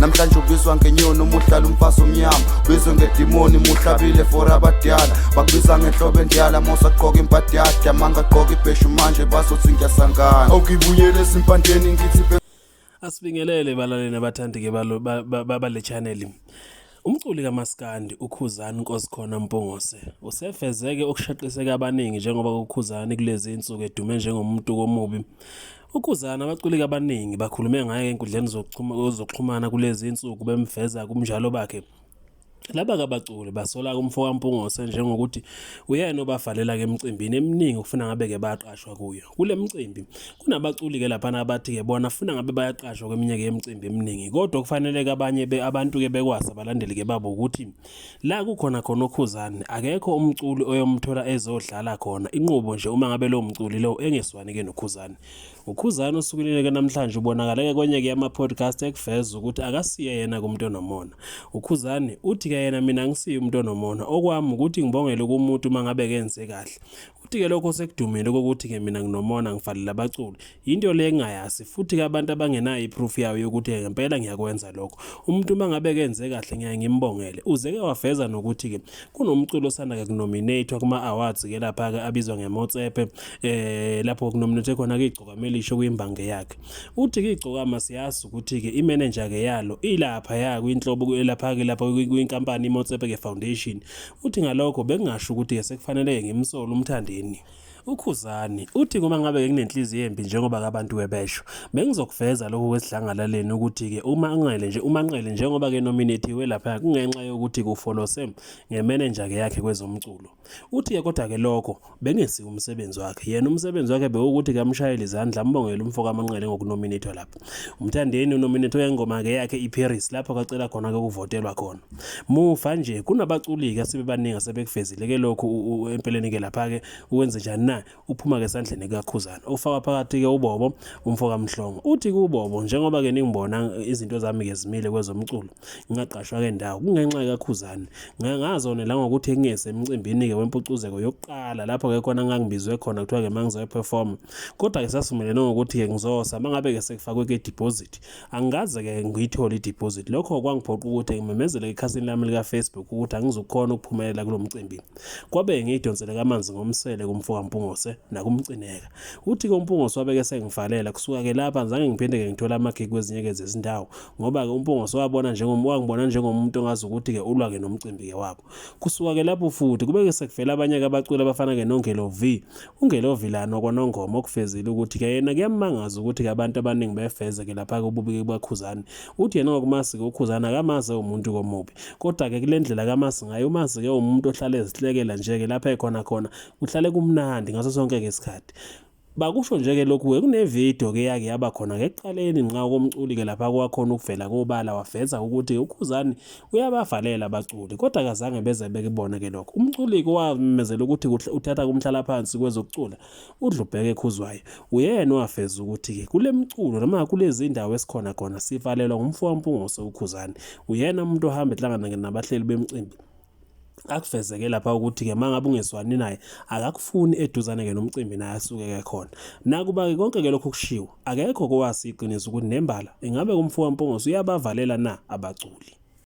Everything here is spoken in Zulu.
Namhlanje ubizwa ngenyoni uma uhlala umfazi omnyama, ubizwe ngedimoni muhlabile for abadala, bakubiza ngenhlobo endala mosagqoka imbadada, mangagqoka ibheshu manje bazothi ngiyasangana. Awukibuyele ezimpandeni ngithi Asibingelele balaleli nabathandi-ke bale channel. Umculi kaMaskandi uKhuzani Nkosikhona Mpungose usefezeke okushaqiseke abaningi njengoba uKhuzani kulezi insuku edume njengomuntu komubi. UKhuzani abaculi abaningi bakhulume ngaye enkundleni zokuxhumana kulezi insuku bemveza kumnjalo bakhe. Laba kabaculi basola umfo kaMpungose njengokuthi uyena obafalela-ke emicimbini eminingi okufuna ngabe-ke bayaqashwa kuyo. Kule micimbi kunabaculi-ke laphana abathi-ke bona funa ngabe bayaqashwa kweminye-ke yemicimbi eminingi kodwa kufanele-ke abanye abantu-ke bekwazi abalandeli-ke babo ukuthi la kukhona khona uKhuzani akekho umculi oyomthola ezodlala khona inqubo nje uma ngabe lowo mculi lowo engeswani-ke noKhuzani. UKhuzani osukwini-ke namhlanje ubonakale-ke kwenye-ke yama-podcast ekuveza ukuthi akasiye yena kumuntu onomona. UKhuzani uthi-ke yena mina angisiye umuntu onomona, okwami ukuthi ngibongele kumuntu uma ngabe kenze kahle. Uthi-ke lokho sekudumile kokuthi-ke mina nginomona ngifalela abaculi. Yinto le engingayazi futhi-ke abantu abangenayo i-proof yayo yokuthi-ke ngempela ngiyakwenza lokho. Umuntu uma ngabe kenze kahle ngiyaye ngimbongele. Uze-ke waveza nokuthi-ke kunomculo osanda-ke kunominate-wa kuma-awards-ke lapha-ke abizwa ngeMotsepe lapho kunominate khona-ke Igcokama Elisha okuyimbangi yakhe. Uthi-ke Igcokama siyazi ukuthi-ke imenenja-ke yalo ilaphaya kwinhlobo lapha-ke lapha kwinkampani iMotsepe-ke Foundation. Uthi ngalokho bekungasho ukuthi-ke sekufanele-ke ngimsole uMthandeni. UKhuzani uthi uma ngabe nginenhliziyo embi njengoba abantu bebesho bengizokuveza lokhu kwesidlangalaleni ukuthi-ke uma nqele nje uma nqele njengoba ke nominathiwe lapha kungenxa yokuthi kufolose ngemenenja-ke yakhe kwezomculo. Uthi-ke kodwa-ke lokho bengesiwo umsebenzi wakhe. Yena umsebenzi wakhe bewukuthi kamshayele izandla ambongele umfo kaManqele ngokunominethwa lapha. UMthandeni unominethwe ngengoma-ke yakhe iParis lapho kacela khona-ke ukuvotelwa khona. Muva nje kunabaculi-ke asebebaningi asebekuvezile-ke lokhu empeleni-ke lapha-ke ukwenze njani na uphuma-ke esandleni kukaKhuzani ofaka phakathi-ke uBobo umfo kaMhlongo. Uthi kuBobo njengoba-ke ningibona izinto zami-ke zimile kwezomculo ngingaqashwa-ke ndawo kungenxa kaKhuzani ngazonela ngokuthi ngingese emcimbini-ke wempucuzeko yokuqala lapho-ke khona ngangibizwe khona kuthiwa-ke uma ngizoperforma kodwa-ke sasivumelene ngokuthi-ke ngizosa uma ngabe-ke sekufakwe-ke i-deposit angikaze-ke ngiyithole i-deposit lokho kwangiphoqa ukuthi ngimemezele ekhasini lami lika-Facebook ukuthi angizukhona ukuphumelela kulo mcimbi Kwabe ngiyidonsele kamanzi ngomsele kumfo kaMpungose nakuMcineka. Uthi-ke uMpungose wabeke esengivalela kusuka-ke lapha angizange ngiphinde-ke ngithole amagigi kwezinye-ke zezindawo ngoba-ke uMpungose wabona wangibona njengomuntu ongazi ukuthi-ke ulwa-ke nomcimbi-ke wabo. Kusuka-ke lapho futhi kube-ke sekuvela abanye-ke abaculi abafana-ke noNgelo V. UNgelo V lana wakwaNongoma okuvezile ukuthi-ke yena kuyamangaza ukuthi-ke abantu abaningi befeze-ke lapha-ke ububi-ke bukaKhuzani. Uthi yena ngokumazi-ke uKhuzani akamazi ewumuntu komubi. Kodwa-ke kule ndlela kaMasi ngayo, uMasi-ke uwumuntu ohlale ezihlekela nje-ke lapho ekhona khona kuhlale kumnandi ngaso sonke-ke isikhathi. Bakusho nje-ke lokhu-ke kunevidiyo-ke eyake yaba khona-ke ekuqaleni nqa komculi-ke lapha kwakhona ukuvela kobala waveza ukuthi uKhuzani uyabavalela abaculi kodwa akazange beze bekubone-ke lokho. Umculi-ke wamemezela ukuthi uthatha kumhlalaphansi kwezokucula uDlubheke Khuzwayo uyena owaveza ukuthi-ke kule mculo noma kulezi ndawo esikhona khona sivalelwa ngumfo kaMpungose uKhuzani. Uyena umuntu ohamba ehlangana nabahleli bemicimbi akuvezeke lapha ukuthi-ke uma ngabe ungezwani naye akakufuni eduzane-ke nomcimbi naye asuke-ke khona. Nakuba-ke konke-ke lokhu kushiwo akekho kowazi iqiniso ukuthi nembala ingabe umfo kaMpungose uyabavalela na abaculi.